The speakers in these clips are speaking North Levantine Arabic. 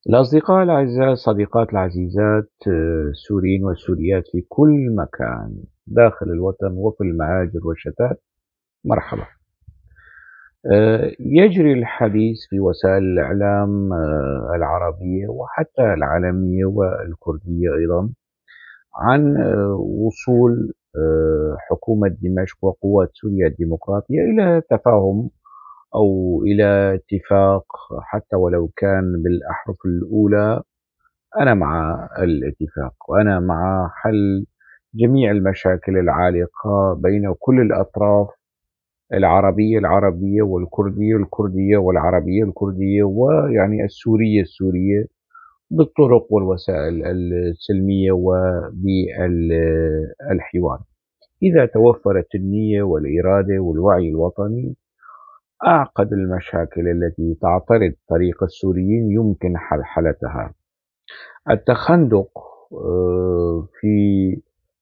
الأصدقاء الأعزاء، الصديقات العزيزات، السوريين والسوريات في كل مكان داخل الوطن وفي المهاجر والشتات، مرحبا. يجري الحديث في وسائل الإعلام العربية وحتى العالمية والكردية أيضا عن وصول حكومة دمشق وقوات سوريا الديمقراطية إلى تفاهم أو إلى اتفاق، حتى ولو كان بالأحرف الأولى. أنا مع الاتفاق، وأنا مع حل جميع المشاكل العالقة بين كل الأطراف العربية العربية والكردية الكردية والعربية الكردية ويعني السورية السورية بالطرق والوسائل السلمية وبالحوار. إذا توفرت النية والإرادة والوعي الوطني، أعقد المشاكل التي تعترض طريق السوريين يمكن حلحلتها. التخندق في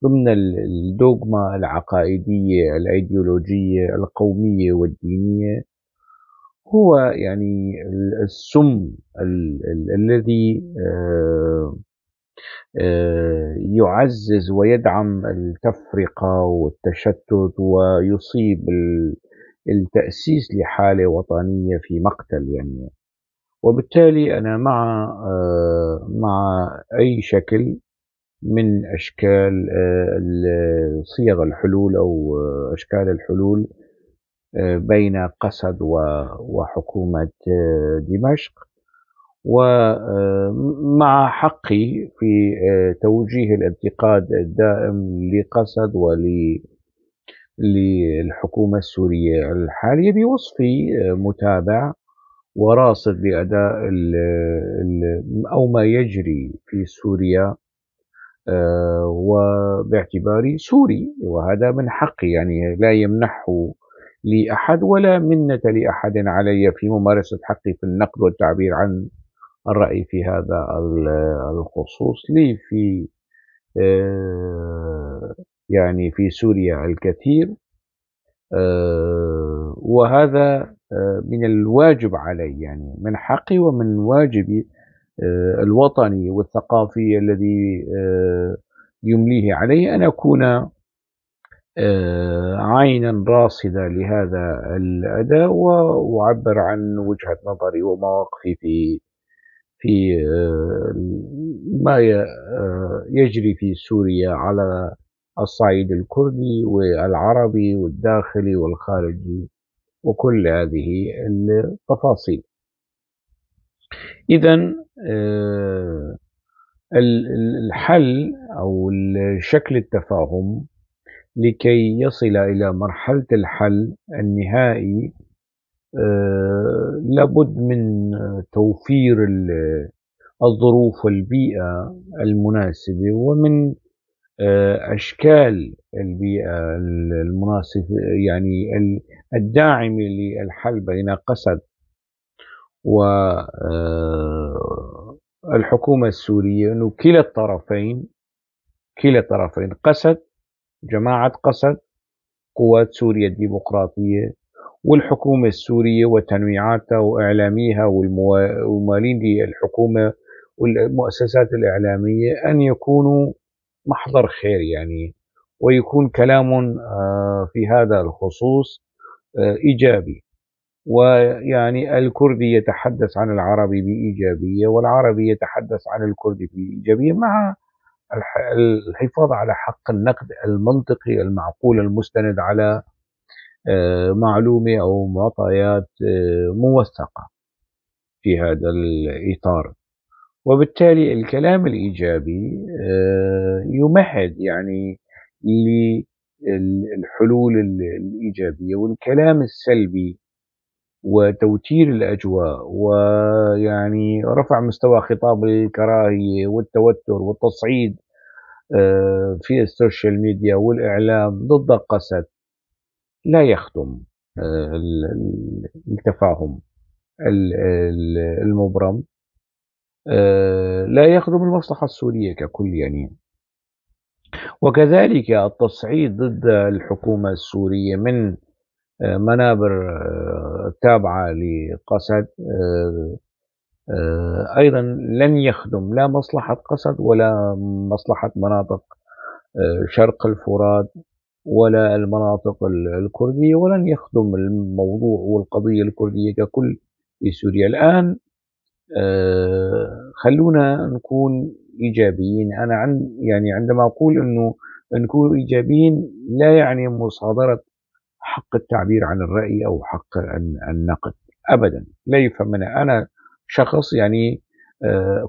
ضمن الدوغما العقائدية الأيديولوجية القومية والدينية هو السم الذي يعزز ويدعم التفرقة والتشتت ويصيب التأسيس لحالة وطنية في مقتل. وبالتالي أنا مع أي شكل من أشكال صيغ الحلول أو أشكال الحلول بين قسد وحكومة دمشق، ومع حقي في توجيه الانتقاد الدائم لقسد للحكومة السورية الحالية بوصفي متابع وراصد لأداء أو ما يجري في سوريا، وباعتباري سوري، وهذا من حقي، لا يمنحه لي أحد ولا منة لأحد علي في ممارسة حقي في النقد والتعبير عن الرأي في هذا الخصوص. لي في سوريا الكثير، وهذا من الواجب علي، من حقي ومن واجبي الوطني والثقافي الذي يمليه علي أن أكون عينا راصدة لهذا الأداء وأعبر عن وجهة نظري ومواقفي في ما يجري في سوريا على الصعيد الكردي والعربي والداخلي والخارجي وكل هذه التفاصيل. إذن الحل أو شكل التفاهم لكي يصل إلى مرحلة الحل النهائي لابد من توفير الظروف والبيئة المناسبة، ومن أشكال البيئة المناسبة، يعني الداعمة للحل بين قسد و الحكومة السورية، أنه كلا الطرفين، قسد، جماعة قسد، قوات سوريا الديمقراطية، والحكومة السورية وتنويعاتها وإعلاميها والموالين للحكومة والمؤسسات الإعلامية، أن يكونوا محضر خير، ويكون كلام في هذا الخصوص إيجابي. ويعني الكردي يتحدث عن العربي بإيجابية، والعربي يتحدث عن الكردي بإيجابية، مع الحفاظ على حق النقد المنطقي المعقول المستند على معلومة أو معطيات موثقة في هذا الإطار. وبالتالي الكلام الإيجابي يمهد للحلول الإيجابية، والكلام السلبي وتوتير الأجواء ويعني رفع مستوى خطاب الكراهية والتوتر والتصعيد في السوشيال ميديا والإعلام ضد قسد لا يخدم التفاهم المبرم، لا يخدم المصلحة السورية ككل. وكذلك التصعيد ضد الحكومة السورية من منابر تابعة لقسد أيضا لن يخدم لا مصلحة قسد ولا مصلحة مناطق شرق الفرات ولا المناطق الكردية، ولن يخدم الموضوع والقضية الكردية ككل في سوريا. الآن خلونا نكون إيجابيين. أنا يعني عندما أقول أنه نكون إيجابيين لا يعني مصادرة حق التعبير عن الرأي أو حق النقد أبدا، لا يفهم منها. أنا شخص يعني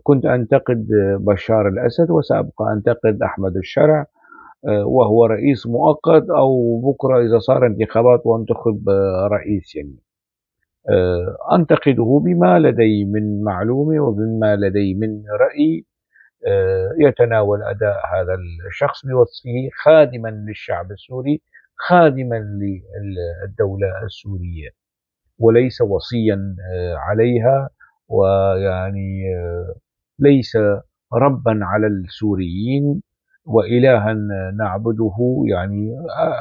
كنت أنتقد بشار الأسد وسأبقى أنتقد أحمد الشرع، وهو رئيس مؤقت، أو بكرة إذا صار انتخابات وانتخب رئيس، يعني أنتقده بما لدي من معلومة وبما لدي من رأي يتناول أداء هذا الشخص بوصفه خادما للشعب السوري، خادما للدولة السورية، وليس وصيا عليها، ويعني ليس ربا على السوريين وإلها نعبده يعني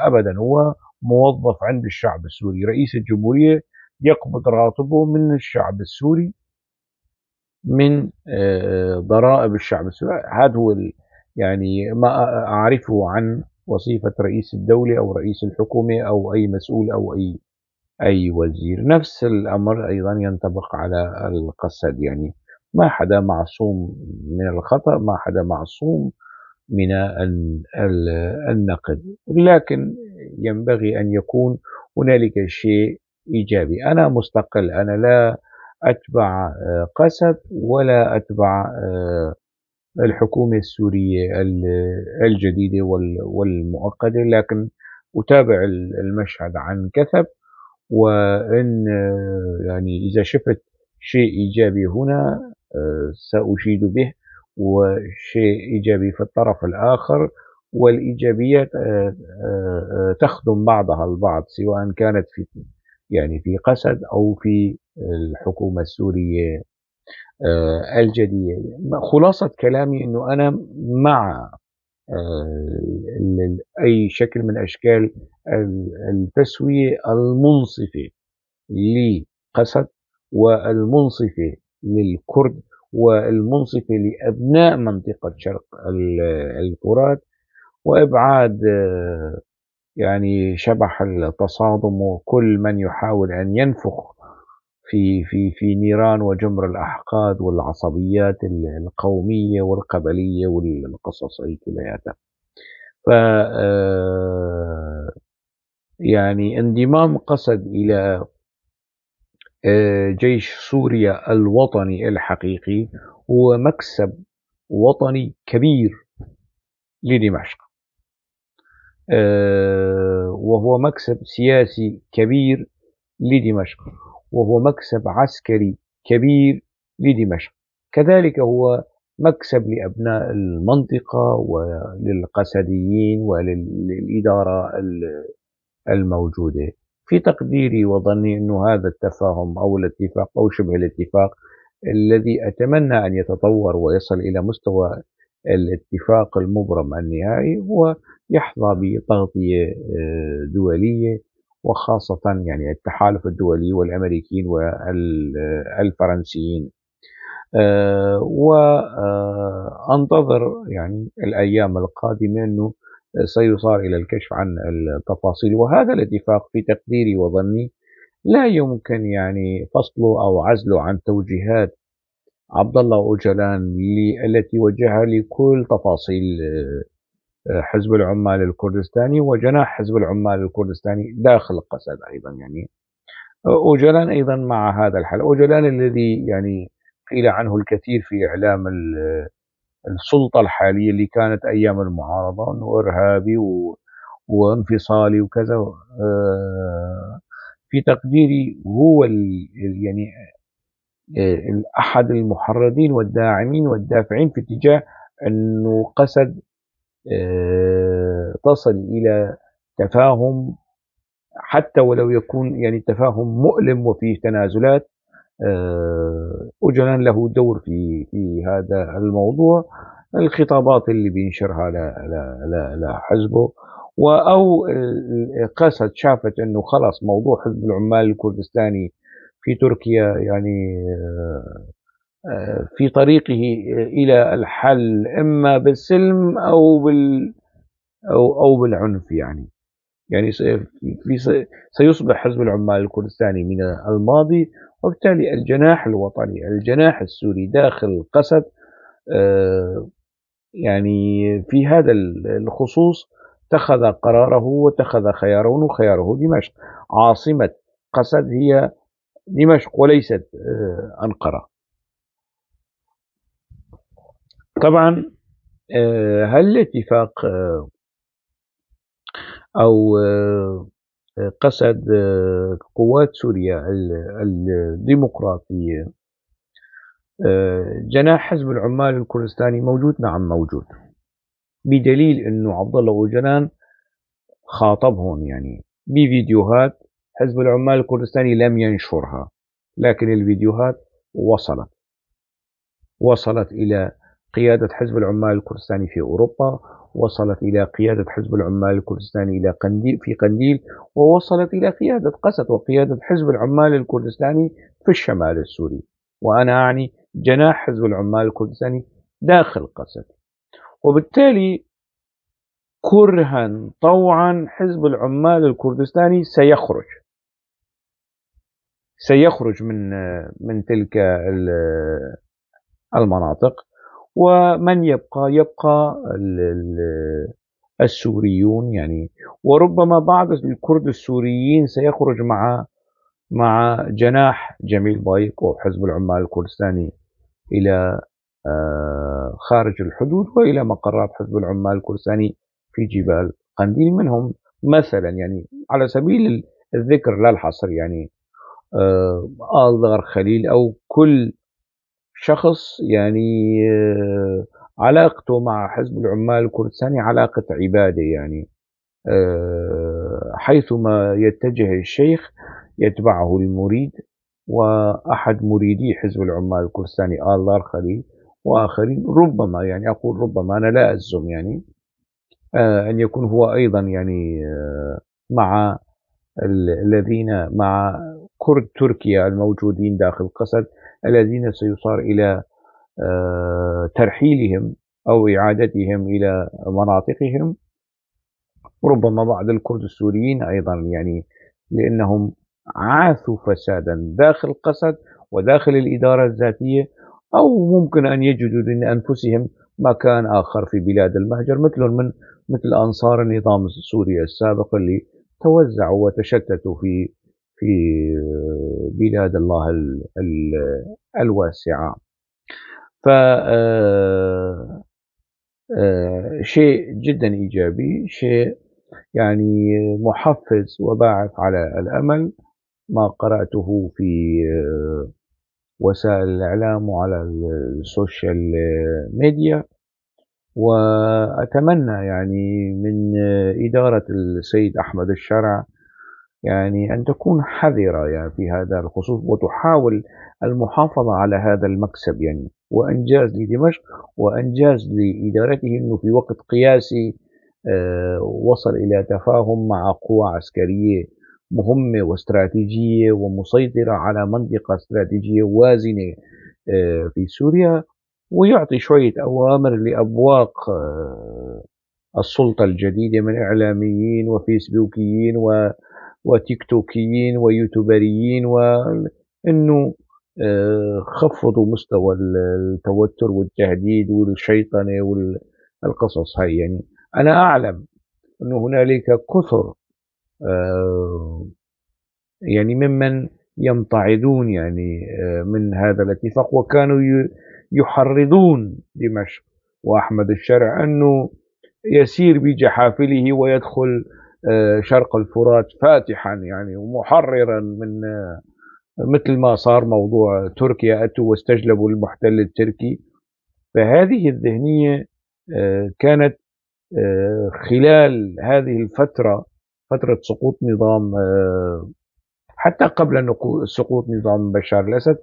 أبدا. هو موظف عند الشعب السوري، رئيس الجمهورية يقبض راتبه من الشعب السوري، من ضرائب الشعب السوري. هذا هو يعني ما أعرفه عن وظيفة رئيس الدولة أو رئيس الحكومة أو أي مسؤول أو أي وزير. نفس الأمر أيضا ينطبق على القسد، يعني ما حدا معصوم من الخطأ، ما حدا معصوم من النقد، لكن ينبغي أن يكون هنالك شيء إيجابي. أنا مستقل، أنا لا أتبع قسد ولا أتبع الحكومة السورية الجديدة والمؤقتة، لكن أتابع المشهد عن كثب، وإن يعني إذا شفت شيء إيجابي هنا سأشيد به، وشيء إيجابي في الطرف الآخر، والإيجابيات تخدم بعضها البعض، سواء كانت في قسد أو في الحكومة السورية الجديدة. خلاصة كلامي أنه أنا مع أي شكل من أشكال التسوية المنصفة لقسد والمنصفة للكرد والمنصفة لأبناء منطقة شرق الفرات، وإبعاد يعني شبح التصادم وكل من يحاول أن ينفخ في في في نيران وجمر الأحقاد والعصبيات القومية والقبلية والقصص أي كلياتها. ف يعني انضمام قسد إلى جيش سوريا الوطني الحقيقي هو مكسب وطني كبير لدمشق، وهو مكسب سياسي كبير لدمشق، وهو مكسب عسكري كبير لدمشق، كذلك هو مكسب لأبناء المنطقة وللقسديين وللإدارة الموجودة. في تقديري وظني أنه هذا التفاهم أو الاتفاق أو شبه الاتفاق الذي أتمنى أن يتطور ويصل إلى مستوى الاتفاق المبرم النهائي هو يحظى بتغطية دولية، وخاصة يعني التحالف الدولي والأمريكيين والفرنسيين. وأنتظر يعني الأيام القادمة أنه سيصار إلى الكشف عن التفاصيل، وهذا الاتفاق في تقديري وظني لا يمكن يعني فصله أو عزله عن توجيهات عبد الله أوجلان التي وجهها لكل تفاصيل حزب العمال الكردستاني وجناح حزب العمال الكردستاني داخل قسد أيضا. يعني أوجلان أيضا مع هذا الحل، أوجلان الذي يعني قيل عنه الكثير في إعلام السلطة الحالية اللي كانت أيام المعارضة أنه إرهابي وانفصالي وكذا، في تقديري هو يعني أحد المحرضين والداعمين والدافعين في اتجاه أنه قسد تصل إلى تفاهم، حتى ولو يكون يعني تفاهم مؤلم وفيه تنازلات. أوجلان له دور في هذا الموضوع، الخطابات اللي بينشرها لحزبه، أو قسد شافت أنه خلاص موضوع حزب العمال الكردستاني في تركيا يعني في طريقه إلى الحل، إما بالسلم أو بالعنف. يعني سيصبح حزب العمال الكردستاني من الماضي، وبالتالي الجناح الوطني، الجناح السوري داخل قسد، في هذا الخصوص اتخذ قراره واتخذ خياره، وخياره دمشق. عاصمة قسد هي دمشق وليست أنقرة. طبعا، هل الاتفاق أو قسد قوات سوريا الديمقراطية، جناح حزب العمال الكردستاني موجود؟ نعم موجود، بدليل أنه عبد الله أوجلان خاطبهم بفيديوهات حزب العمال الكردستاني لم ينشرها، لكن الفيديوهات وصلت إلى قيادة حزب العمال الكردستاني في أوروبا، وصلت إلى قيادة حزب العمال الكردستاني إلى قنديل في قنديل، ووصلت إلى قيادة قسد وقيادة حزب العمال الكردستاني في الشمال السوري، وأنا أعني جناح حزب العمال الكردستاني داخل قسد. وبالتالي كرها طوعا حزب العمال الكردستاني سيخرج من تلك المناطق، ومن يبقى؟ يبقى السوريون وربما بعض الكرد السوريين سيخرج مع جناح جميل بايك وحزب العمال الكردستاني إلى خارج الحدود وإلى مقرات حزب العمال الكردستاني في جبال قنديل. منهم مثلا على سبيل الذكر لا الحصر آلدار خليل أو كل شخص علاقته مع حزب العمال الكردستاني علاقة عبادة، حيثما يتجه الشيخ يتبعه المريد، وأحد مريدي حزب العمال الكردستاني آلدار خليل وآخرين ربما، أقول ربما أنا لا أجزم، أن يكون هو أيضا مع الذين مع كرد تركيا الموجودين داخل قسد الذين سيصار إلى ترحيلهم أو إعادتهم إلى مناطقهم. ربما بعض الكرد السوريين أيضا لأنهم عاثوا فسادا داخل قسد وداخل الإدارة الذاتية، أو ممكن أن يجدوا لأنفسهم مكان آخر في بلاد المهجر، مثل أنصار النظام السوري السابق اللي توزعوا وتشتتوا في بلاد الله الواسعة. شيء جدا إيجابي، شيء محفز وباعث على الأمل ما قرأته في وسائل الإعلام وعلى السوشيال ميديا. وأتمنى من إدارة السيد أحمد الشرع أن تكون حذرة في هذا الخصوص، وتحاول المحافظة على هذا المكسب وإنجاز لدمشق وإنجاز لإدارته، أنه في وقت قياسي وصل إلى تفاهم مع قوى عسكرية مهمة واستراتيجية ومسيطرة على منطقة استراتيجية وازنة في سوريا، ويعطي شوية أوامر لأبواق السلطة الجديدة من إعلاميين وفيسبوكيين وتيك توكيين ويوتيوبريين، وإنه خفضوا مستوى التوتر والتهديد والشيطنة والقصص هاي. أنا أعلم أنه هنالك كثر ممن يمتعضون من هذا الاتفاق، وكانوا يحرضون دمشق وأحمد الشرع أنه يسير بجحافله ويدخل شرق الفرات فاتحا ومحررا من مثل ما صار موضوع تركيا، أتوا واستجلبوا المحتل التركي. فهذه الذهنية كانت خلال هذه الفترة، فترة سقوط نظام، حتى قبل سقوط نظام بشار الأسد،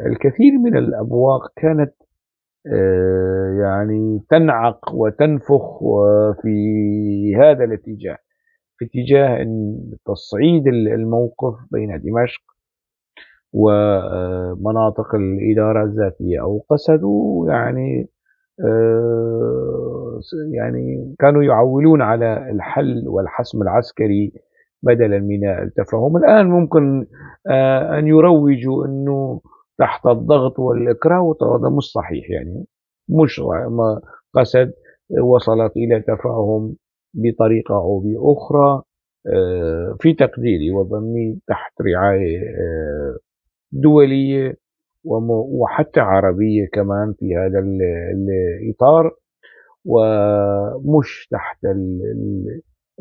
الكثير من الأبواق كانت تنعق وتنفخ في هذا الاتجاه، في اتجاه أن تصعيد الموقف بين دمشق ومناطق الإدارة الذاتية أو قسد، ويعني يعني كانوا يعولون على الحل والحسم العسكري بدلا من التفاهم. الآن ممكن أن يروجوا أنه تحت الضغط والإكراه، وهذا مش صحيح. يعني مش قسد وصلت إلى تفاهم بطريقة أو بأخرى، في تقديري وظني تحت رعاية دولية وحتى عربية كمان في هذا الإطار، ومش تحت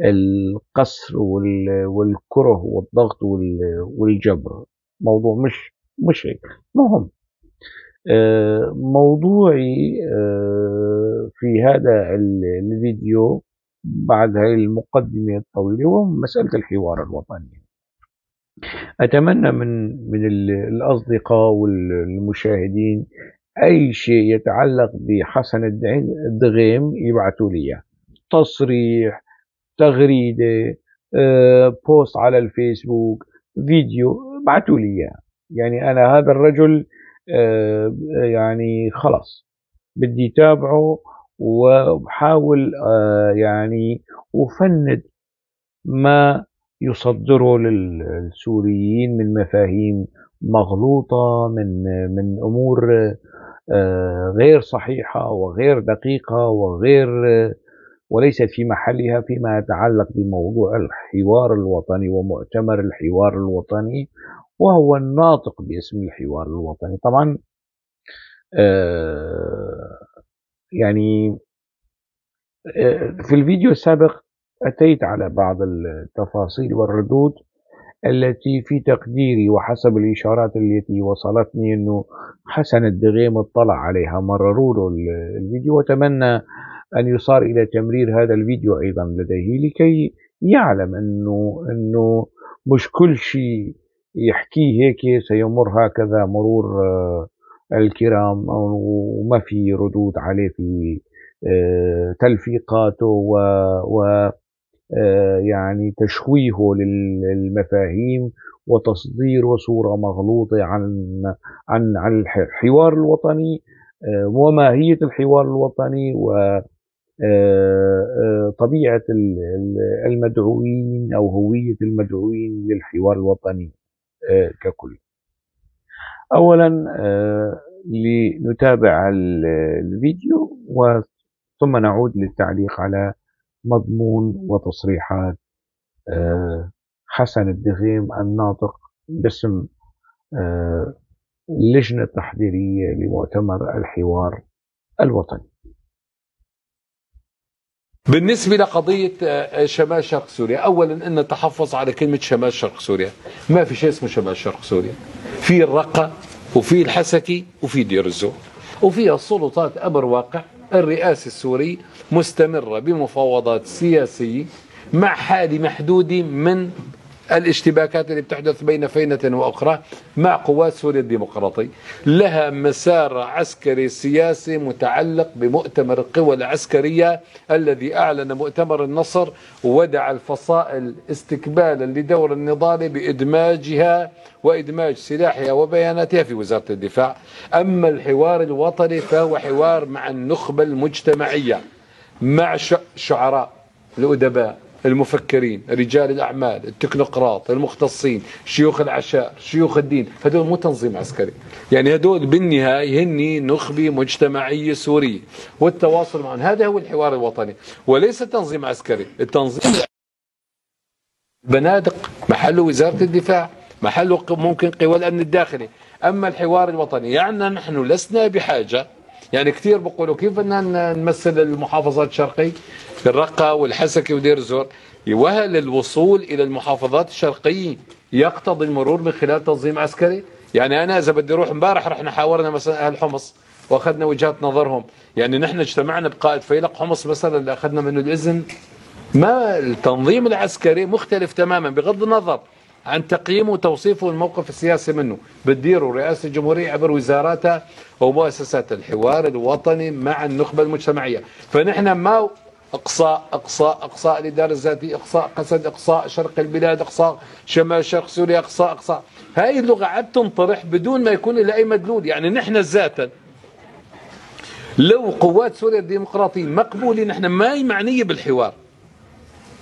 القسر والكره والضغط والجبر. موضوع مش هيك. مهم موضوعي في هذا الفيديو بعد هذه المقدمة الطويلة هو مسألة الحوار الوطني. أتمنى من الأصدقاء والمشاهدين أي شيء يتعلق بحسن الدغيم يبعثوا لي إياه، تصريح، تغريدة، بوست على الفيسبوك، فيديو، ابعثوا لي إياه. يعني أنا هذا الرجل يعني خلاص بدي تابعه وبحاول يعني أفند ما يصدره للسوريين من مفاهيم مغلوطة، من أمور غير صحيحة وغير دقيقة وليست في محلها فيما يتعلق بموضوع الحوار الوطني ومؤتمر الحوار الوطني، وهو الناطق باسم الحوار الوطني. طبعا يعني في الفيديو السابق أتيت على بعض التفاصيل والردود التي في تقديري وحسب الإشارات التي وصلتني أنه حسن الدغيم اطلع عليها، مرروا له الفيديو، وأتمنى أن يصار إلى تمرير هذا الفيديو أيضا لديه لكي يعلم أنه مش كل شيء يحكيه هيك سيمر هكذا مرور الكرام، وما في ردود عليه في تلفيقاته و يعني تشويهه للمفاهيم وتصديره صورة مغلوطة عن الحوار الوطني وماهية الحوار الوطني وطبيعة المدعوين أو هوية المدعوين للحوار الوطني ككل. أولا لنتابع الفيديو ثم نعود للتعليق على مضمون وتصريحات حسن الدغيم الناطق باسم اللجنة التحضيرية لمؤتمر الحوار الوطني. بالنسبة لقضية شمال شرق سوريا، أولا أن نتحفظ على كلمة شمال شرق سوريا، ما في شيء اسمه شمال شرق سوريا، في الرقة وفي الحسكي وفي دير الزور، وفيها السلطات أمر واقع. الرئاسة السورية مستمرة بمفاوضات سياسية مع حالة محدودة من الاشتباكات اللي بتحدث بين فينة وأخرى مع قوات سوريا الديمقراطية، لها مسار عسكري سياسي متعلق بمؤتمر القوى العسكرية الذي أعلن مؤتمر النصر وودع الفصائل استكمالا لدور النضال بإدماجها وإدماج سلاحها وبياناتها في وزارة الدفاع. أما الحوار الوطني فهو حوار مع النخبة المجتمعية، مع شعراء، الأدباء، المفكرين، رجال الأعمال، التكنوقراط، المختصين، شيوخ العشائر، شيوخ الدين. هدول مو تنظيم عسكري، يعني هدول بالنهاية هني نخبة مجتمعية سورية، والتواصل معهم هذا هو الحوار الوطني وليس تنظيم عسكري. التنظيم بنادق محله وزارة الدفاع، محله ممكن قوى الأمن الداخلي. أما الحوار الوطني يعني نحن لسنا بحاجة، يعني كثير بيقولوا كيف بدنا نمثل المحافظات الشرقية، الرقة والحسكة ودير الزور، وهل الوصول إلى المحافظات الشرقية يقتضي المرور من خلال تنظيم عسكري؟ يعني أنا إذا بدي أروح، امبارح رحنا حاورنا مثلا أهل حمص وأخذنا وجهات نظرهم، يعني نحن اجتمعنا بقائد فيلق حمص مثلا اللي أخذنا منه الإذن. ما التنظيم العسكري مختلف تماما بغض النظر عن تقييمه وتوصيفه الموقف السياسي منه، بتديره رئاسة الجمهورية عبر وزاراتها ومؤسسات الحوار الوطني مع النخبة المجتمعية. فنحن ما اقصاء اقصاء اقصاء الادارة الذاتية، اقصاء قسد، اقصاء شرق البلاد، اقصاء شمال شرق سوريا، اقصاء اقصاء. هاي اللغة عم تنطرح بدون ما يكون لها اي مدلول. يعني نحن ذاتا لو قوات سوريا الديمقراطية مقبولة، نحن ما معنية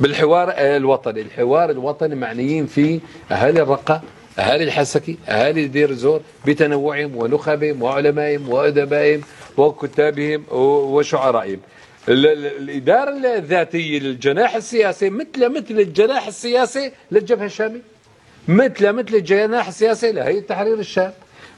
بالحوار الوطني. الحوار الوطني معنيين فيه اهالي الرقه، اهالي الحسكي، اهالي دير الزور بتنوعهم ونخبهم وعلمائهم وادبائهم وكتابهم وشعرائهم. الادارة الذاتية للجناح السياسي مثل الجناح السياسي للجبهه الشامية، مثل الجناح السياسي لهيئة تحرير الشام،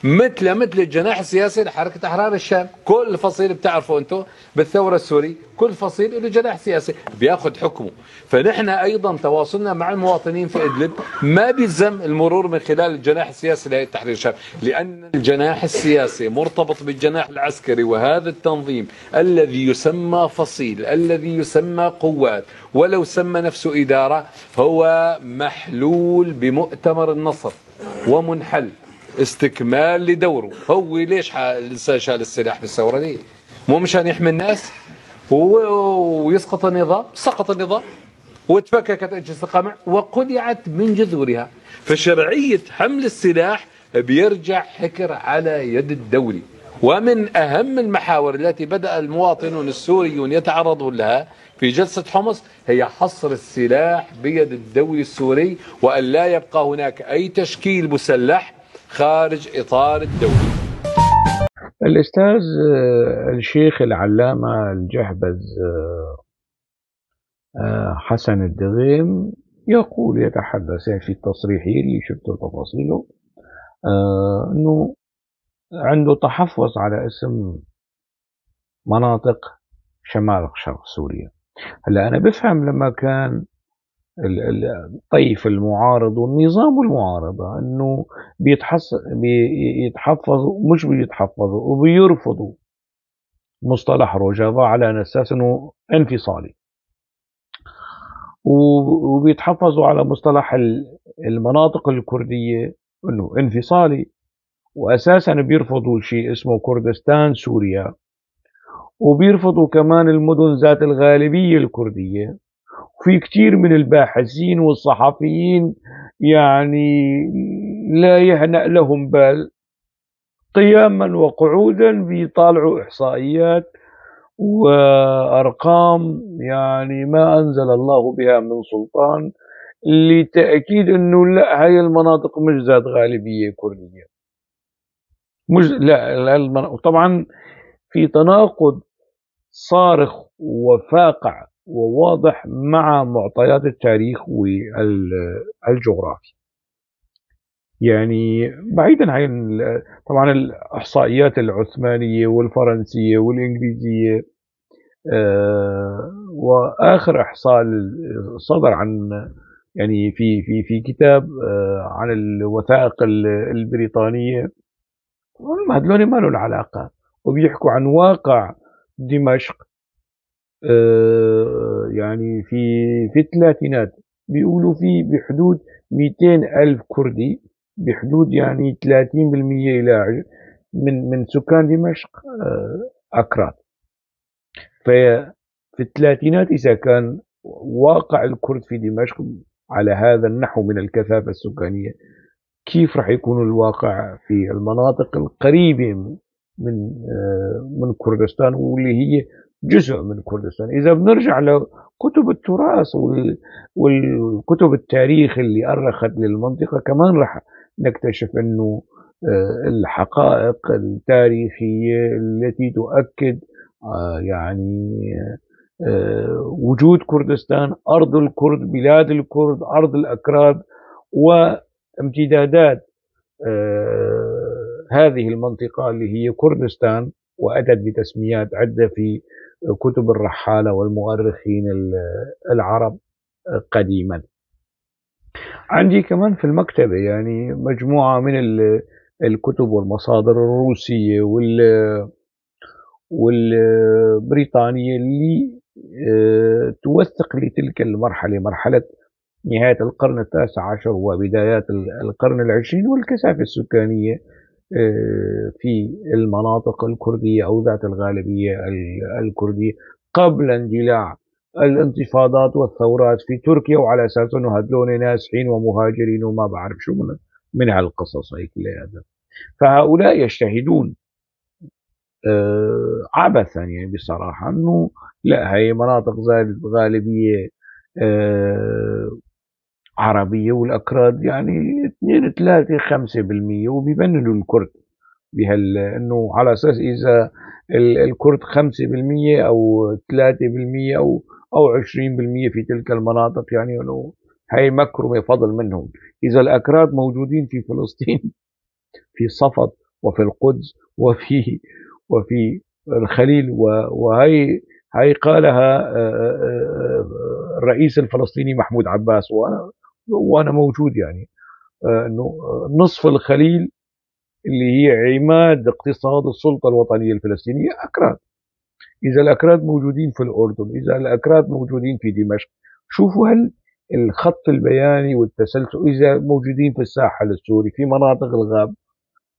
مثل الجناح السياسي لحركة احرار الشام. كل فصيل بتعرفوا انتم بالثورة السورية، كل فصيل له جناح سياسي بياخذ حكمه. فنحن ايضا تواصلنا مع المواطنين في ادلب ما بيلزم المرور من خلال الجناح السياسي لهيئة تحرير الشام، لان الجناح السياسي مرتبط بالجناح العسكري، وهذا التنظيم الذي يسمى فصيل، الذي يسمى قوات، ولو سمى نفسه ادارة، هو محلول بمؤتمر النصر ومنحل استكمال لدوره. هو ليش الانسان شال السلاح بالثورة دي؟ مو مشان يحمي الناس ويسقط النظام؟ سقط النظام وتفككت اجهزة القمع وقلعت من جذورها. فشرعيه حمل السلاح بيرجع حكر على يد الدولي. ومن اهم المحاور التي بدا المواطنون السوريون يتعرضون لها في جلسه حمص هي حصر السلاح بيد الدولي السوري، وان لا يبقى هناك اي تشكيل مسلح خارج إطار الدولة. الأستاذ الشيخ العلامة الجهبذ حسن الدغيم يقول، يتحدث يعني في التصريح اللي شفته تفاصيله، أنه عنده تحفظ على اسم مناطق شمال شرق سوريا. هلا أنا بفهم لما كان الطيف المعارض والنظام والمعارضة أنه بيتحفظوا، مش بيتحفظوا وبيرفضوا مصطلح روجافا على أساس أنه انفصالي، وبيتحفظوا على مصطلح المناطق الكردية أنه انفصالي، وأساسا بيرفضوا شيء اسمه كردستان سوريا، وبيرفضوا كمان المدن ذات الغالبية الكردية. في كتير من الباحثين والصحفيين يعني لا يهنأ لهم بال، قياما وقعودا بيطالعوا إحصائيات وأرقام يعني ما أنزل الله بها من سلطان لتأكيد أنه لا، هاي المناطق مش ذات غالبية كردية، مش لا. طبعا في تناقض صارخ وفاقع وواضح مع معطيات التاريخ والجغرافيا. يعني بعيدا عن طبعا الإحصائيات العثمانية والفرنسية والإنجليزية، وآخر إحصاء صدر عن يعني في في في كتاب عن الوثائق البريطانية، هذول ما لهم علاقة، وبيحكوا عن واقع دمشق يعني في الثلاثينات، بيقولوا في بحدود 200,000 كردي، بحدود يعني 30% إلى من سكان دمشق أكراد. ففي الثلاثينات إذا كان واقع الكرد في دمشق على هذا النحو من الكثافة السكانية، كيف رح يكون الواقع في المناطق القريبة من كردستان واللي هي جزء من كردستان؟ إذا بنرجع لكتب التراث والكتب التاريخ اللي أرخت للمنطقة، كمان رح نكتشف أنه الحقائق التاريخية التي تؤكد يعني وجود كردستان، أرض الكرد، بلاد الكرد، أرض الأكراد، وامتدادات هذه المنطقة اللي هي كردستان، وأتت بتسميات عدة في كتب الرحالة والمؤرخين العرب قديما. عندي كمان في المكتبة يعني مجموعة من الكتب والمصادر الروسية والبريطانية اللي توثق لتلك المرحلة، مرحلة نهاية القرن التاسع عشر وبدايات القرن العشرين، والكثافة السكانية في المناطق الكردية أو ذات الغالبية الكردية قبل اندلاع الانتفاضات والثورات في تركيا، وعلى أساس أنه هدول نازحين ومهاجرين وما بعرف شو من هالقصص هي كلياتها. فهؤلاء يجتهدون عبثا يعني بصراحة، أنه لا هي مناطق غالبية عربية، والأكراد يعني 2 3 5%، وبيبننوا الكرد بهال أنه على أساس إذا الكرد 5% أو 3% أو 20% في تلك المناطق، يعني أنه هي مكرمة فضل منهم. إذا الأكراد موجودين في فلسطين في صفد وفي القدس وفي الخليل، وهي هي قالها الرئيس الفلسطيني محمود عباس، وأنا موجود، يعني أنه نصف الخليل اللي هي عماد اقتصاد السلطة الوطنية الفلسطينية أكراد. إذا الأكراد موجودين في الأردن، إذا الأكراد موجودين في دمشق، شوفوا هل الخط البياني والتسلسل، إذا موجودين في الساحل السوري في مناطق الغاب،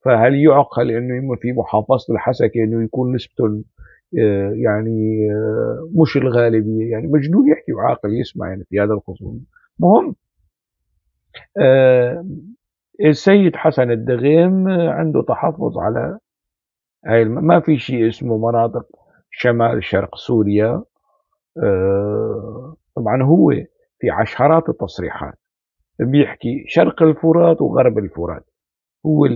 فهل يعقل إنه في محافظة الحسكة إنه يكون نسبتهم يعني مش الغالبية؟ يعني مجنون يحكي وعاقل يسمع يعني في هذا الخصوص. مهم السيد حسن الدغيم عنده تحفظ على هاي، ما في شيء اسمه مناطق شمال شرق سوريا. طبعا هو في عشرات التصريحات بيحكي شرق الفرات وغرب الفرات، هو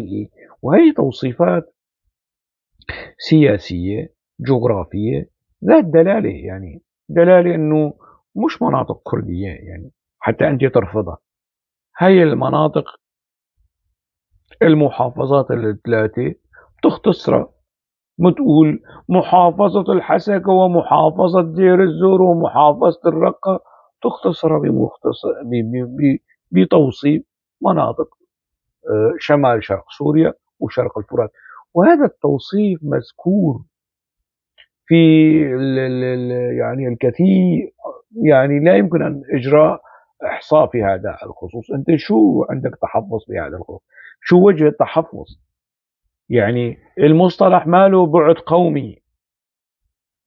وهي توصيفات سياسية جغرافية ذات دلالة، يعني دلالة انه مش مناطق كردية يعني حتى انت ترفضها. هاي المناطق المحافظات الثلاثة تختصرها، بتقول محافظة الحسكة ومحافظة دير الزور ومحافظة الرقة، تختصرها بتوصيف مناطق شمال شرق سوريا وشرق الفرات. وهذا التوصيف مذكور في يعني الكثير، يعني لا يمكن أن إجراء إحصاء في هذا الخصوص. أنت شو عندك تحفظ في هذا الخصوص؟ شو وجه التحفظ؟ يعني المصطلح ما له بعد قومي،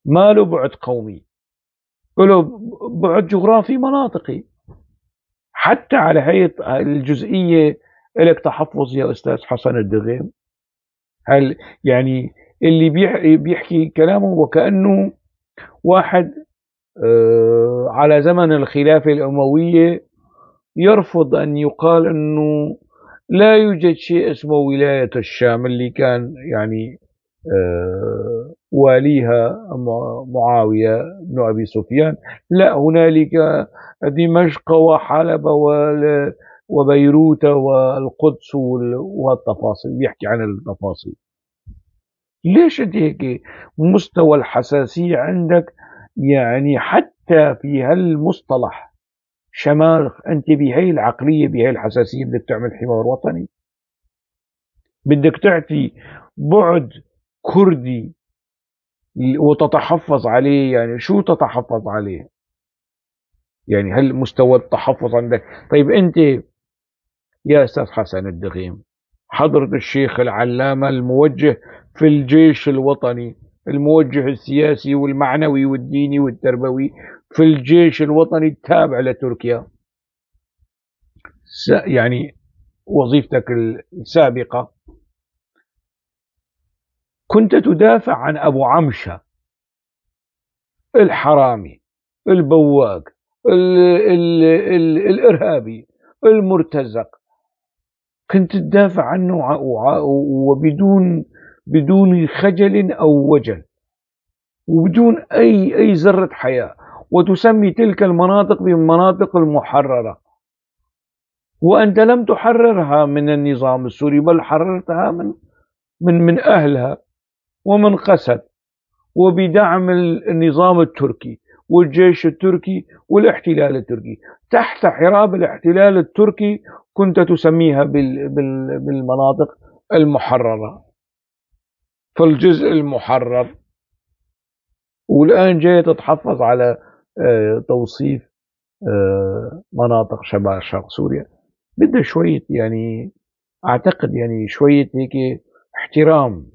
ما له بعد قومي، له بعد جغرافي مناطقي. حتى على هي الجزئية لك تحفظ يا أستاذ حسن الدغيم؟ هل يعني اللي بيحكي كلامه وكأنه واحد على زمن الخلافة الأموية يرفض أن يقال أنه لا يوجد شيء اسمه ولاية الشام اللي كان يعني واليها معاوية بن أبي سفيان، لا هنالك دمشق وحلب وبيروت والقدس والتفاصيل، بيحكي عن التفاصيل. ليش انت هيك مستوى الحساسية عندك يعني حتى في هالمصطلح شمال، انت بهي العقلية بهي الحساسية بدك تعمل حوار وطني، بدك تعطي بعد كردي وتتحفظ عليه. يعني شو تتحفظ عليه؟ يعني هل مستوى التحفظ عندك؟ طيب انت يا استاذ حسن الدغيم حضرة الشيخ العلامة الموجه في الجيش الوطني، الموجه السياسي والمعنوي والديني والتربوي في الجيش الوطني التابع لتركيا، يعني وظيفتك السابقة كنت تدافع عن أبو عمشة الحرامي البواق ال ال ال الإرهابي المرتزق، كنت تدافع عنه وبدون خجل أو وجل وبدون أي ذرة حياء، وتسمي تلك المناطق بالمناطق المحررة، وأنت لم تحررها من النظام السوري بل حررتها من أهلها ومن قسد وبدعم النظام التركي والجيش التركي والاحتلال التركي. تحت حراب الاحتلال التركي كنت تسميها بالمناطق المحررة، فالجزء المحرر. والآن جاي تتحفظ على توصيف مناطق شمال شرق سوريا. بدها شوية يعني أعتقد يعني شوية هيك احترام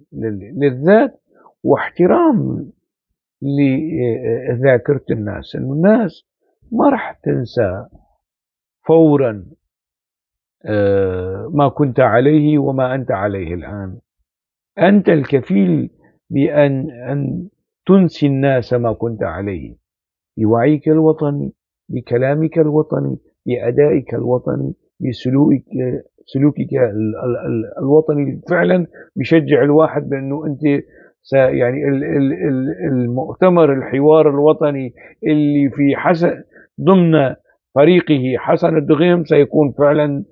للذات واحترام لذاكرة الناس، إنه الناس ما رح تنسى فورا ما كنت عليه وما أنت عليه الآن. أنت الكفيل بأن تنسي الناس ما كنت عليه، بوعيك الوطني، بكلامك الوطني، بأدائك الوطني، بسلوكك الوطني. فعلا بشجع الواحد بأنه أنت يعني المؤتمر الحوار الوطني اللي في حسن ضمن فريقه حسن الدغيم سيكون فعلا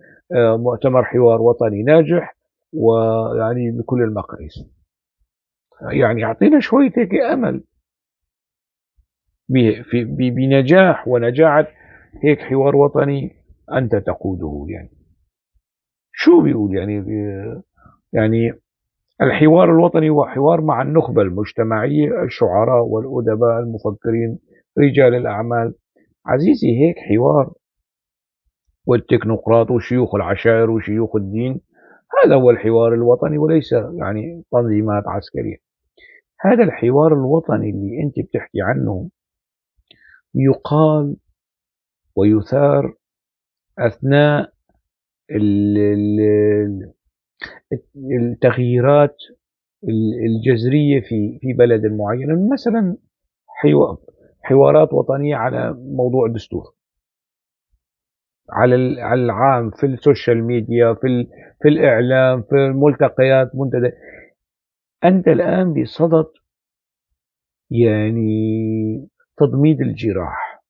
مؤتمر حوار وطني ناجح، ويعني بكل المقاييس. يعني يعطينا شوية هيك أمل بنجاح ونجاعة هيك حوار وطني أنت تقوده. يعني شو بيقول؟ يعني الحوار الوطني هو حوار مع النخبة المجتمعية، الشعراء والأدباء، المفكرين، رجال الأعمال. عزيزي هيك حوار والتكنوقراط وشيوخ العشائر وشيوخ الدين، هذا هو الحوار الوطني وليس يعني تنظيمات عسكرية. هذا الحوار الوطني اللي أنت بتحكي عنه يقال ويثار أثناء التغييرات الجذرية في بلد معين، مثلا حوارات وطنية على موضوع الدستور، على العام، في ال social media، في الإعلام، في الملتقيات، منتدى. أنت الآن بصدد يعني تضميد الجراح،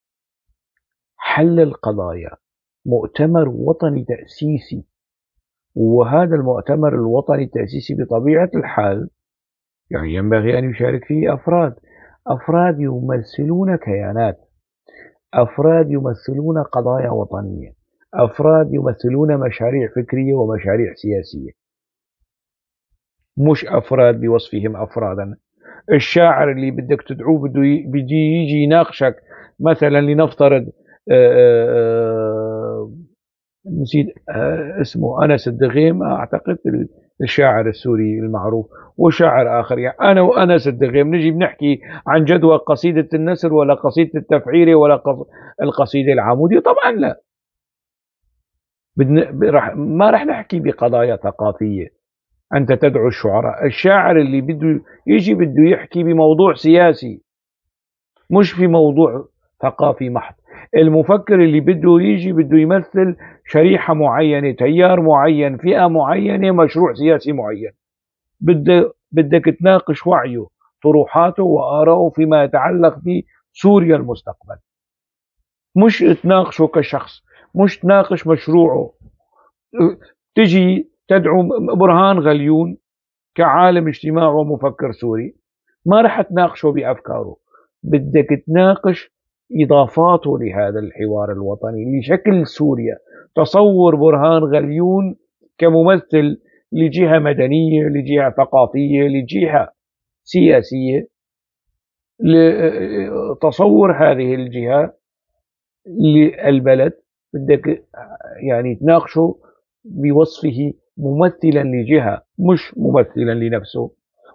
حل القضايا، مؤتمر وطني تأسيسي. وهذا المؤتمر الوطني التأسيسي بطبيعة الحال يعني ينبغي أن يشارك فيه أفراد يمثلون كيانات، أفراد يمثلون قضايا وطنية، أفراد يمثلون مشاريع فكرية ومشاريع سياسية، مش أفراد بوصفهم أفرادا. الشاعر اللي بدك تدعوه بده يجي يناقشك مثلا، لنفترض نسيت اسمه، أنس الدغيم أعتقد، الشاعر السوري المعروف، وشاعر آخر. يعني أنا وأنس الدغيم نجي بنحكي عن جدوى قصيدة النسر ولا قصيدة التفعيرة ولا القصيدة العمودية؟ طبعا لا. ما رح نحكي بقضايا ثقافية. أنت تدعو الشعراء، الشاعر اللي بده يجي بده يحكي بموضوع سياسي مش في موضوع ثقافي محض. المفكر اللي بده يجي بده يمثل شريحة معينة، تيار معين، فئة معينة، مشروع سياسي معين. بدك تناقش وعيه، طروحاته وآراءه فيما يتعلق بسوريا المستقبل، مش تناقشه كشخص، مش تناقش مشروعه. تجي تدعو برهان غليون كعالم اجتماع ومفكر سوري، ما رح تناقشه بأفكاره، بدك تناقش إضافاته لهذا الحوار الوطني لشكل سوريا. تصور برهان غليون كممثل لجهة مدنية، لجهة ثقافية، لجهة سياسية، تصور هذه الجهة للبلد، بدك يعني تناقشه بوصفه ممثلا لجهة مش ممثلا لنفسه،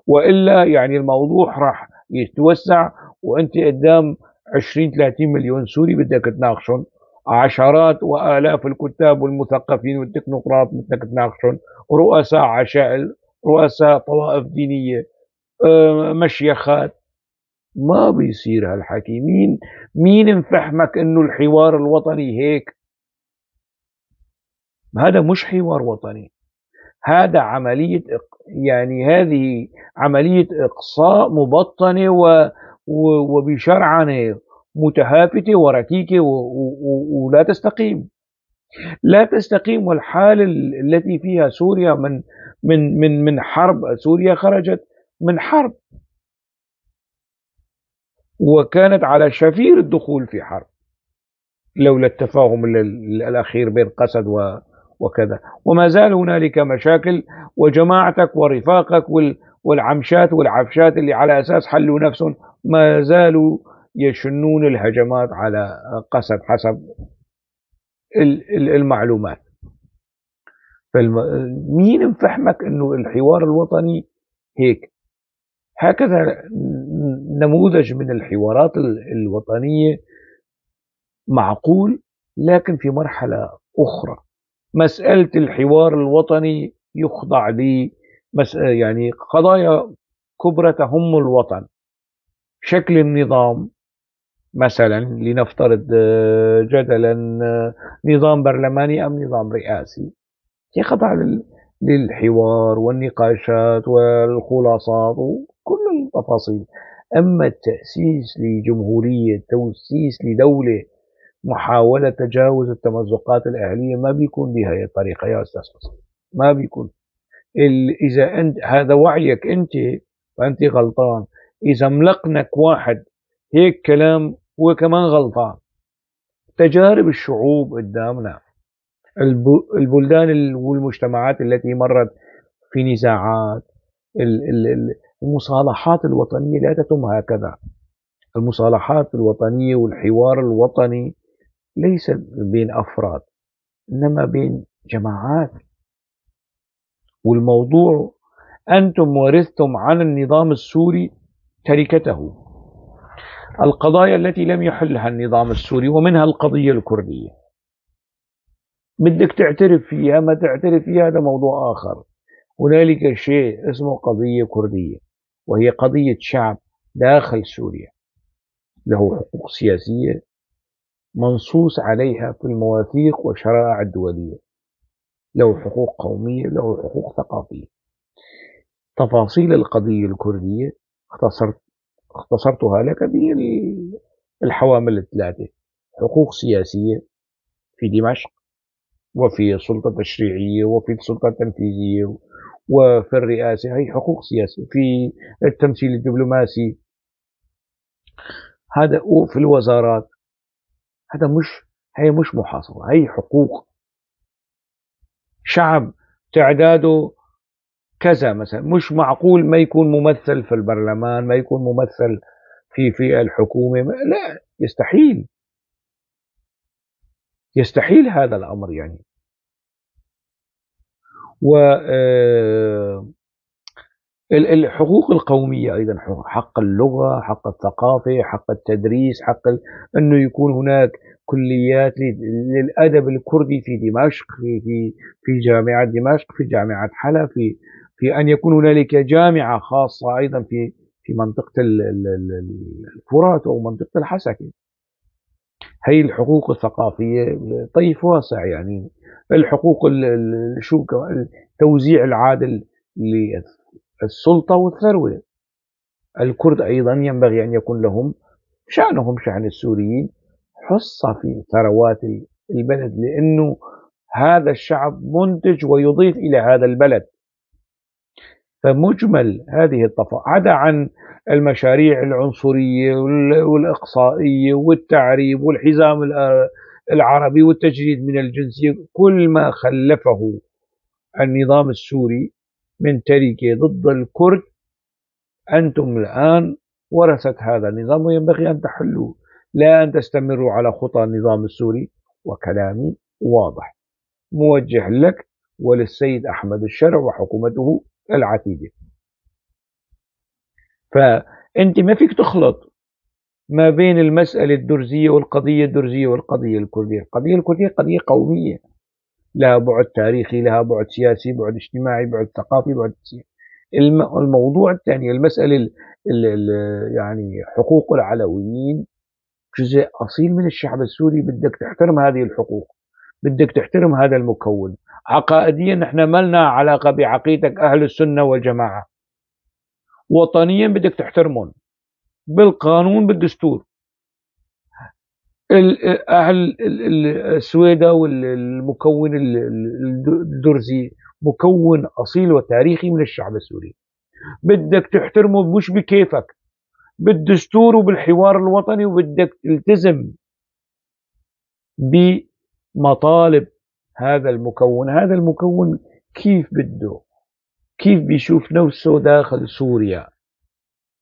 وإلا يعني الموضوع راح يتوسع وأنت قدام 20-30 مليون سوري بدك تناقشهم، عشرات وآلاف الكتاب والمثقفين والتكنوقراط بدك تناقشهم، رؤساء عشائر، رؤساء طوائف دينية، مشيخات. ما بيصير هالحكي. مين مفهمك انه الحوار الوطني هيك؟ هذا مش حوار وطني، هذا عملية يعني هذه عملية إقصاء مبطنة وبشرعنة متهافتة وركيكة ولا تستقيم، لا تستقيم. والحال التي فيها سوريا من من من من حرب، سوريا خرجت من حرب وكانت على شفير الدخول في حرب لولا التفاهم الأخير بين قسد وكذا، وما زال هنالك مشاكل، وجماعتك ورفاقك والعمشات والعفشات اللي على أساس حلوا نفسهم ما زالوا يشنون الهجمات على قسد حسب المعلومات. مين مفهمك انه الحوار الوطني هيك؟ هكذا النموذج من الحوارات الوطنية معقول، لكن في مرحلة أخرى. مسألة الحوار الوطني يخضع ل يعني قضايا كبرى تهم الوطن، شكل النظام مثلا، لنفترض جدلا نظام برلماني أم نظام رئاسي، يخضع للحوار والنقاشات والخلاصات وكل التفاصيل. أما التأسيس لجمهورية، تأسيس لدولة، محاولة تجاوز التمزقات الأهلية، ما بيكون بهذه الطريقة يا أستاذ حسين، ما بيكون. إذا أنت هذا وعيك أنت فأنت غلطان. إذا ملقنك واحد هيك كلام هو كمان غلطان. تجارب الشعوب قدامنا، البلدان والمجتمعات التي مرت في نزاعات، المصالحات الوطنية لا تتم هكذا. المصالحات الوطنية والحوار الوطني ليس بين أفراد، إنما بين جماعات. والموضوع أنتم ورثتم عن النظام السوري تركته، القضايا التي لم يحلها النظام السوري، ومنها القضية الكردية. بدك تعترف فيها ما تعترف فيها هذا موضوع آخر. هنالك شيء اسمه قضية كردية، وهي قضية شعب داخل سوريا له حقوق سياسية منصوص عليها في المواثيق والشرائع الدولية، له حقوق قومية، له حقوق ثقافية. تفاصيل القضية الكردية اختصرتها لك بالحوامل الثلاثة: حقوق سياسية في دمشق، وفي السلطة التشريعية، وفي السلطة التنفيذية، وفي الرئاسة، هي حقوق سياسية، في التمثيل الدبلوماسي هذا، وفي الوزارات. هذا مش، هي مش محاصصة، هي حقوق. شعب تعداده كذا مثلا، مش معقول ما يكون ممثل في البرلمان، ما يكون ممثل في الحكومة، لا، يستحيل، يستحيل هذا الأمر يعني. و الحقوق القومية أيضا، حق اللغة، حق الثقافة، حق التدريس، حق أنه يكون هناك كليات للأدب الكردي في دمشق، في جامعة دمشق، في جامعة حلب، في أن يكون هنالك جامعة خاصة أيضا في منطقة الفرات أو منطقة الحسكة. هي الحقوق الثقافية طيف واسع يعني. الحقوق شو التوزيع العادل للسلطة والثروة. الكرد أيضا ينبغي أن يكون لهم شأنهم شأن السوريين، حصة في ثروات البلد، لأنه هذا الشعب منتج ويضيف إلى هذا البلد. فمجمل هذه التفاصيل، عدا عن المشاريع العنصرية والإقصائية والتعريب والحزام العربي والتجريد من الجنسية، كل ما خلفه النظام السوري من تركة ضد الكرد، أنتم الآن ورثة هذا النظام وينبغي أن تحلوه، لا أن تستمروا على خطى النظام السوري. وكلامي واضح موجه لك وللسيد أحمد الشرع وحكومته العتيدة. فأنت ما فيك تخلط ما بين المسألة الدرزية والقضية الدرزية والقضية الكردية. القضية الكردية قضية قومية، لها بعد تاريخي، لها بعد سياسي، بعد اجتماعي، بعد ثقافي، بعد سياسي. الموضوع الثاني، المسألة يعني حقوق العلويين جزء أصيل من الشعب السوري، بدك تحترم هذه الحقوق، بدك تحترم هذا المكون. عقائديا نحن ما لنا علاقة بعقيدتك أهل السنة والجماعة، وطنيا بدك تحترمهم بالقانون بالدستور. أهل السويدة والمكون الدرزي مكون أصيل وتاريخي من الشعب السوري، بدك تحترمه مش بكيفك، بالدستور وبالحوار الوطني، وبدك تلتزم بمطالب هذا المكون. هذا المكون كيف بده، كيف بيشوف نفسه داخل سوريا،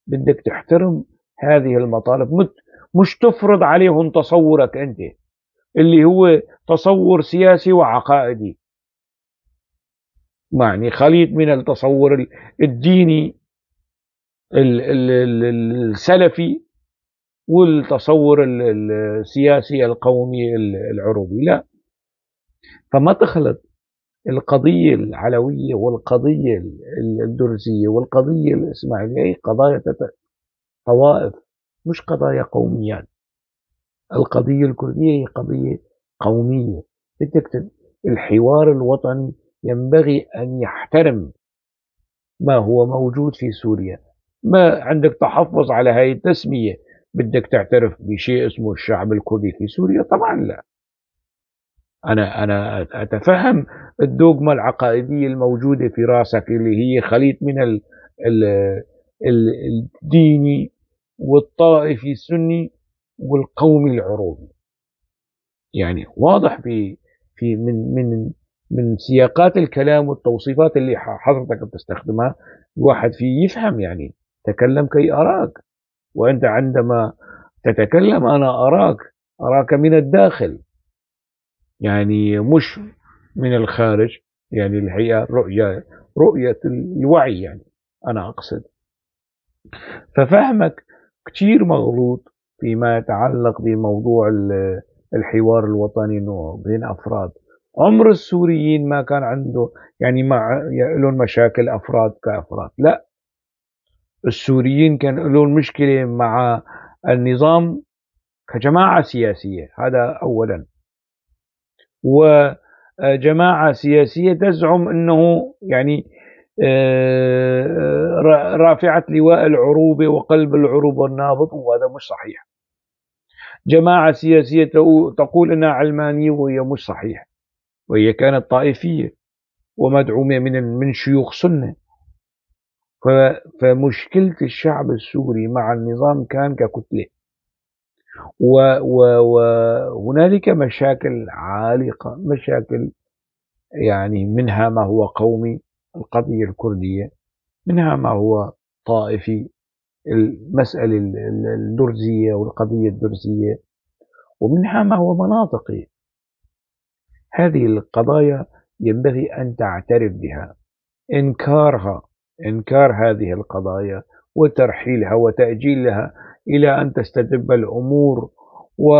بدك تحترم هذه المطالب، مش تفرض عليهم تصورك أنت اللي هو تصور سياسي وعقائدي، يعني خليط من التصور الديني السلفي والتصور السياسي القومي العروبي. لا، فما تخلط القضية العلوية والقضية الدرزية والقضية الإسماعيلية، هي قضايا طوائف مش قضايا قوميات. القضية الكردية هي قضية قومية. بدك الحوار الوطني ينبغي أن يحترم ما هو موجود في سوريا. ما عندك تحفظ على هاي التسمية، بدك تعترف بشيء اسمه الشعب الكردي في سوريا؟ طبعا لا. أنا أتفهم الدوغما العقائدية الموجودة في راسك اللي هي خليط من الديني والطائفي السني والقومي العروبي. يعني واضح في في من من من سياقات الكلام والتوصيفات اللي حضرتك بتستخدمها الواحد فيه يفهم. يعني تكلم كي أراك، وأنت عندما تتكلم أنا أراك من الداخل، يعني مش من الخارج. يعني الحقيقة رؤية الوعي، يعني أنا أقصد. ففهمك كتير مغلوط فيما يتعلق بموضوع الحوار الوطني إنه بين أفراد. عمر السوريين ما كان عنده يعني مع لهم مشاكل أفراد كأفراد، لا، السوريين كان لهم مشكلة مع النظام كجماعة سياسية، هذا أولا، وجماعة سياسية تزعم أنه يعني رافعة لواء العروبة وقلب العروبة النابض، وهذا مش صحيح. جماعة سياسية تقول أنها علمانية وهي مش صحيح، وهي كانت طائفية ومدعومة من شيوخ سنة. فمشكلة الشعب السوري مع النظام كان ككتلة، وهنالك مشاكل عالقة، مشاكل يعني منها ما هو قومي القضية الكردية، منها ما هو طائفي المسألة الدرزية والقضية الدرزية، ومنها ما هو مناطقي. هذه القضايا ينبغي أن تعترف بها. إنكار هذه القضايا وترحيلها وتأجيلها إلى أن تستتب الأمور، و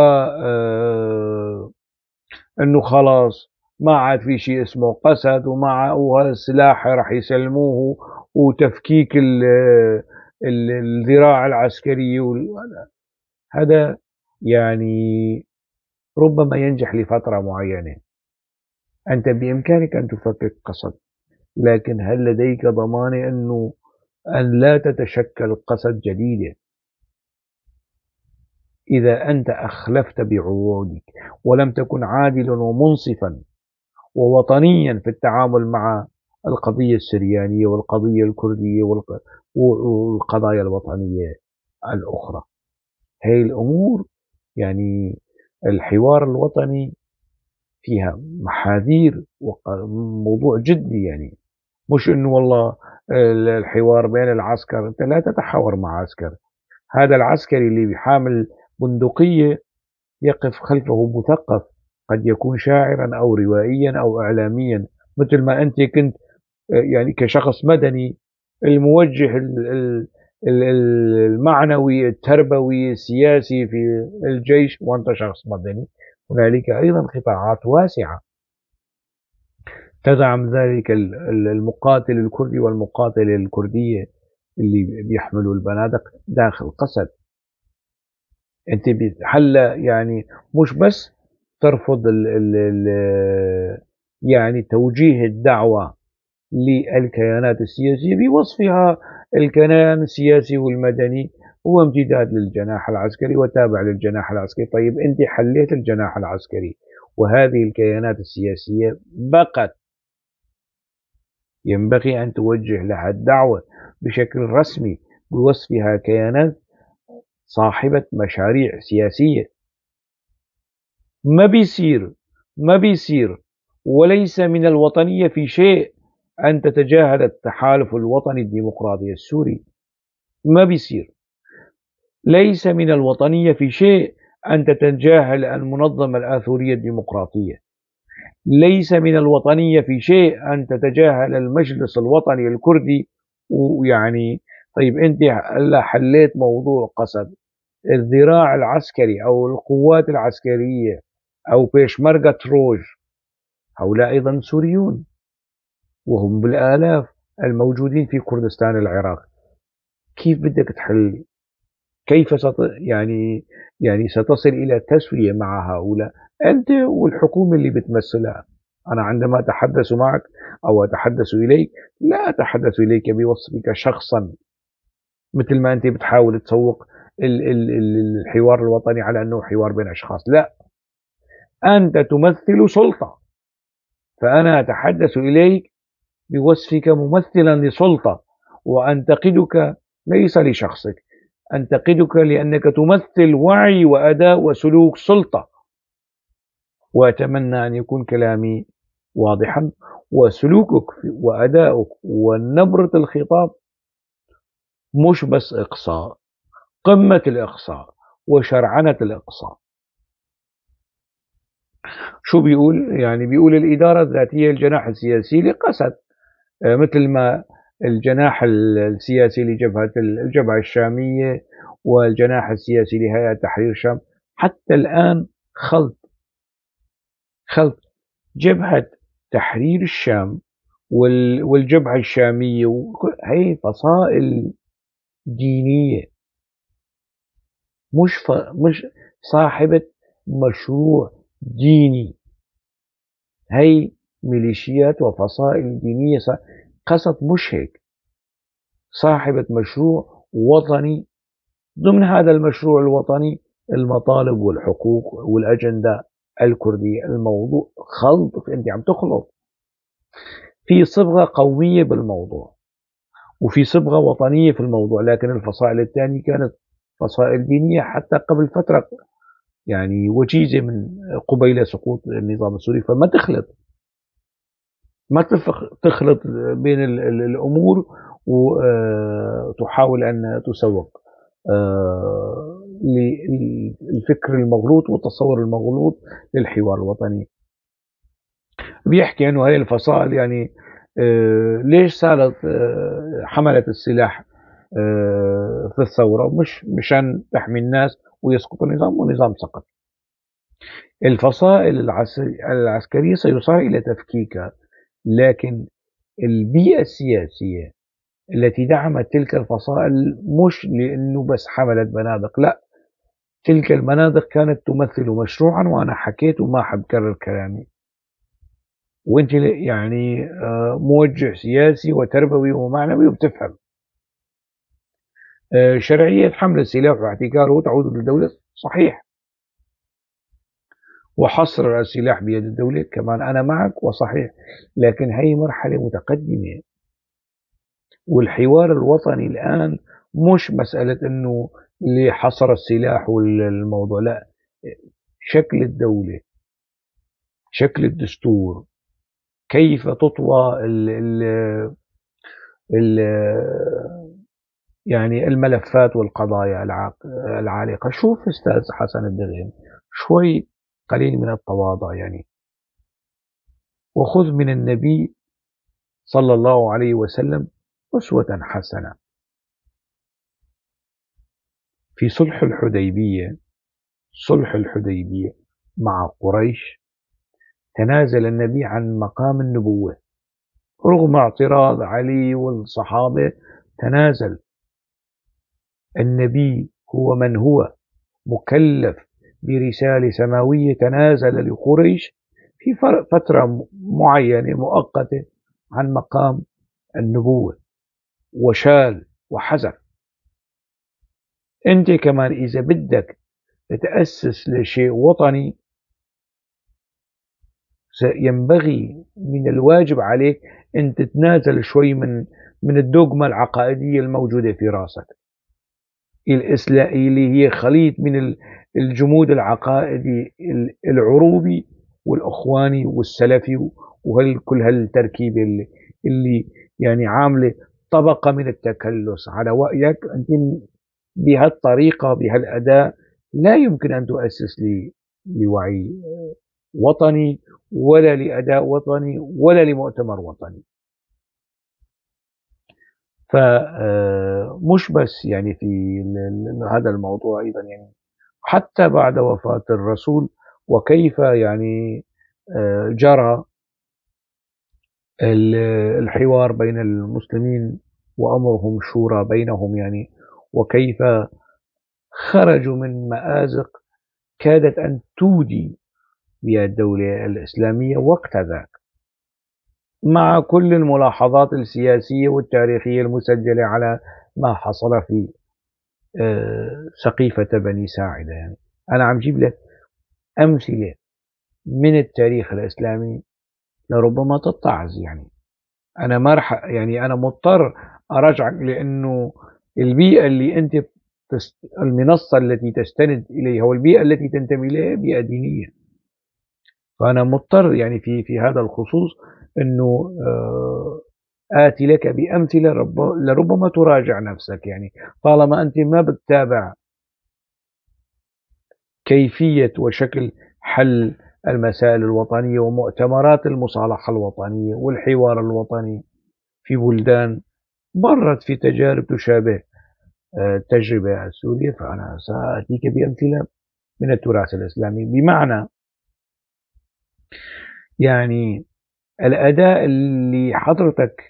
أنه خلاص ما عاد في شيء اسمه قسد، وهذا السلاح راح يسلموه، وتفكيك الذراع العسكرية، هذا يعني ربما ينجح لفترة معينة. أنت بإمكانك أن تفكك قسد، لكن هل لديك ضمانة أن لا تتشكل قسد جديدة إذا أنت أخلفت بعهودك ولم تكن عادلا ومنصفا ووطنيا في التعامل مع القضية السريانية والقضية الكردية والقضايا الوطنية الأخرى؟ هذه الأمور يعني الحوار الوطني فيها محاذير وموضوع جدي، يعني مش إنه والله الحوار بين العسكر، أنت لا تتحاور مع عسكر. هذا العسكري اللي بيحامل بندقية يقف خلفه مثقف، قد يكون شاعرا أو روائيا أو إعلاميا، مثل ما أنت كنت يعني كشخص مدني الموجه المعنوي التربوي السياسي في الجيش، وأنت شخص مدني. هنالك أيضا قطاعات واسعة تدعم ذلك المقاتل الكردي والمقاتلة الكردية اللي بيحملوا البنادق داخل قسد. أنت هلا يعني مش بس ترفض ال ال يعني توجيه الدعوة للكيانات السياسية بوصفها الكيان السياسي والمدني هو امتداد للجناح العسكري وتابع للجناح العسكري. طيب أنت حليت الجناح العسكري وهذه الكيانات السياسية بقت، ينبغي أن توجه لها الدعوة بشكل رسمي بوصفها كيانات صاحبة مشاريع سياسية. ما بيصير وليس من الوطنية في شيء أن تتجاهل التحالف الوطني الديمقراطي السوري. ما بيصير. ليس من الوطنية في شيء أن تتجاهل المنظمة الآثورية الديمقراطية. ليس من الوطنية في شيء أن تتجاهل المجلس الوطني الكردي، ويعني طيب أنت هلا حليت موضوع قسد، الذراع العسكري أو القوات العسكرية أو بيشمركة روج، هؤلاء أيضا سوريون وهم بالآلاف الموجودين في كردستان العراق. كيف بدك تحل؟ كيف يعني ستصل إلى تسوية مع هؤلاء أنت والحكومة اللي بتمثلها؟ أنا عندما أتحدث معك أو أتحدث إليك لا أتحدث إليك بوصفك شخصا، مثل ما أنت بتحاول تسوق الحوار الوطني على أنه حوار بين أشخاص. لا، أنت تمثل سلطة، فأنا أتحدث إليك بوصفك ممثلا لسلطة، وأنتقدك ليس لشخصك، أنتقدك لأنك تمثل وعي وأداء وسلوك سلطة. وأتمنى أن يكون كلامي واضحا، وسلوكك وأداؤك ونبرة الخطاب مش بس إقصاء، قمة الإقصاء وشرعنة الإقصاء. شو بيقول؟ بيقول الإدارة الذاتية الجناح السياسي لقسد، مثل ما الجناح السياسي لجبهة الجبهة الشامية والجناح السياسي لهيئة تحرير الشام. حتى الآن خلط جبهة تحرير الشام والجبهة الشامية هي فصائل دينية، مش صاحبة مشروع ديني، هي ميليشيات وفصائل دينية. قصد مش هيك، صاحبة مشروع وطني، ضمن هذا المشروع الوطني المطالب والحقوق والأجندة الكردية. الموضوع خلط، أنت عم تخلط في صبغة قومية بالموضوع وفي صبغة وطنية في الموضوع، لكن الفصائل الثانية كانت فصائل دينية حتى قبل فترة وجيزة من قبيل سقوط النظام السوري. فما تخلط، ما تخلط بين الأمور وتحاول أن تسوق للفكر المغلوط والتصور المغلوط للحوار الوطني. بيحكي أنه هاي الفصائل ليش صارت حملت السلاح في الثورة؟ مش مشان تحمي الناس ويسقط النظام، والنظام سقط. الفصائل العسكرية سيصار إلى تفكيكها، لكن البيئة السياسية التي دعمت تلك الفصائل مش لأنه بس حملت بنادق، لا، تلك المناطق كانت تمثل مشروعا، وأنا حكيت وما حب كرر كلامي. وانت موجه سياسي وتربوي ومعنوي وبتفهم. شرعية حمل السلاح واحتكاره تعود للدولة، صحيح، وحصر السلاح بيد الدولة كمان أنا معك وصحيح، لكن هي مرحلة متقدمة. والحوار الوطني الآن مش مسألة أنه اللي حصر السلاح والموضوع، لا، شكل الدولة، شكل الدستور، كيف تطوى الملفات والقضايا العالقة. شوف أستاذ حسن الدغيم، شوي قليل من التواضع وخذ من النبي صلى الله عليه وسلم أسوة حسنة. في صلح الحديبية مع قريش، تنازل النبي عن مقام النبوة رغم اعتراض علي والصحابة. تنازل النبي، هو من هو مكلف برسالة سماوية، تنازل لقريش في فترة معينة مؤقتة عن مقام النبوة وشال وحذف. أنت كمان إذا بدك تأسس لشيء وطني، ينبغي من الواجب عليك أن تتنازل شوي من الدوغما العقائدية الموجودة في راسك، الإسلامية اللي هي خليط من الجمود العقائدي العروبي والأخواني والسلفي وهال كل هالتركيبة اللي عاملة طبقة من التكلس على وأيك. أنت بهالطريقة بهالأداء لا يمكن أن تؤسس لوعي وطني ولا لأداء وطني ولا لمؤتمر وطني. فمش بس يعني في هذا الموضوع، أيضا يعني حتى بعد وفاة الرسول، وكيف يعني جرى الحوار بين المسلمين وأمرهم شورى بينهم يعني، وكيف خرجوا من مآزق كادت أن تودي بالدولة الإسلامية وقت ذاك، مع كل الملاحظات السياسية والتاريخية المسجلة على ما حصل في سقيفة بني ساعدة. يعني أنا عم جيب لك أمثلة من التاريخ الإسلامي لربما تتعظ. يعني أنا ما رح، يعني أنا مضطر أراجعك، لأنه البيئة اللي أنت المنصة التي تستند إليها والبيئة التي تنتمي إليها بيئة دينية، فأنا مضطر يعني في هذا الخصوص أنه آتي لك بأمثلة لربما تراجع نفسك. يعني طالما أنت ما بتتابع كيفية وشكل حل المسائل الوطنية ومؤتمرات المصالحة الوطنية والحوار الوطني في بلدان مرت في تجارب تشابه التجربة السورية، فأنا سأتيك بأمثلة من التراث الإسلامي. بمعنى يعني الأداء اللي حضرتك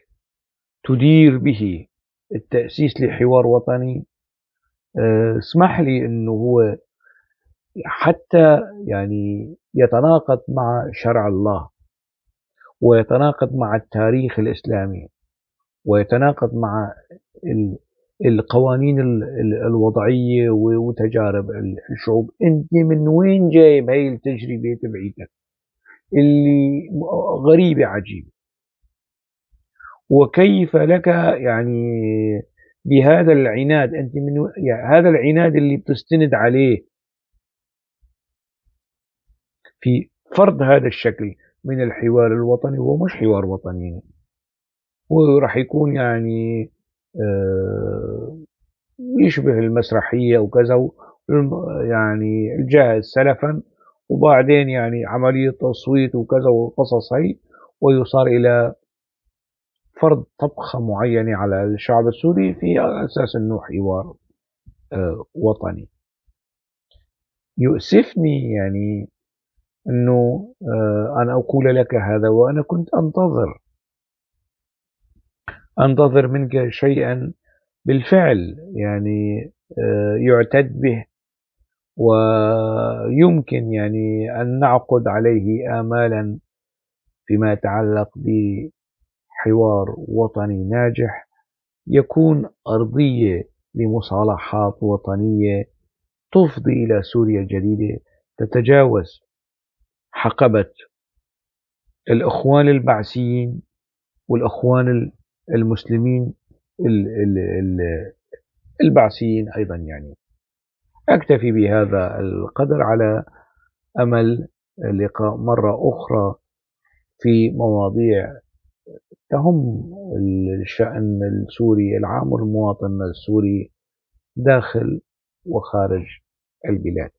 تدير به التأسيس لحوار وطني، اسمح لي أنه هو حتى يعني يتناقض مع شرع الله، ويتناقض مع التاريخ الإسلامي، ويتناقض مع القوانين الوضعية وتجارب الشعوب. انت من وين جايب هاي التجربة تبعيتك اللي غريبة عجيبة؟ وكيف لك يعني بهذا العناد؟ انت من يعني هذا العناد اللي بتستند عليه في فرض هذا الشكل من الحوار الوطني، هو مش حوار وطني، هو راح يكون يعني يشبه المسرحية وكذا، يعني الجاهز سلفا، وبعدين يعني عملية تصويت وكذا وقصص هي، ويصار إلى فرض طبخة معينة على الشعب السوري في أساس أنه حوار وطني. يؤسفني يعني أنه أنا أقول لك هذا، وأنا كنت أنتظر منك شيئا بالفعل يعني يعتد به، ويمكن يعني أن نعقد عليه آمالا فيما يتعلق بحوار وطني ناجح يكون أرضية لمصالحات وطنية تفضي إلى سوريا الجديدة تتجاوز حقبة الإخوان البعثيين والإخوان المسلمين البعثيين أيضا. يعني أكتفي بهذا القدر على أمل اللقاء مرة أخرى في مواضيع تهم الشأن السوري العام والمواطن السوري داخل وخارج البلاد.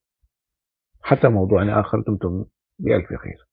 حتى موضوع آخر، دمتم بألف خير.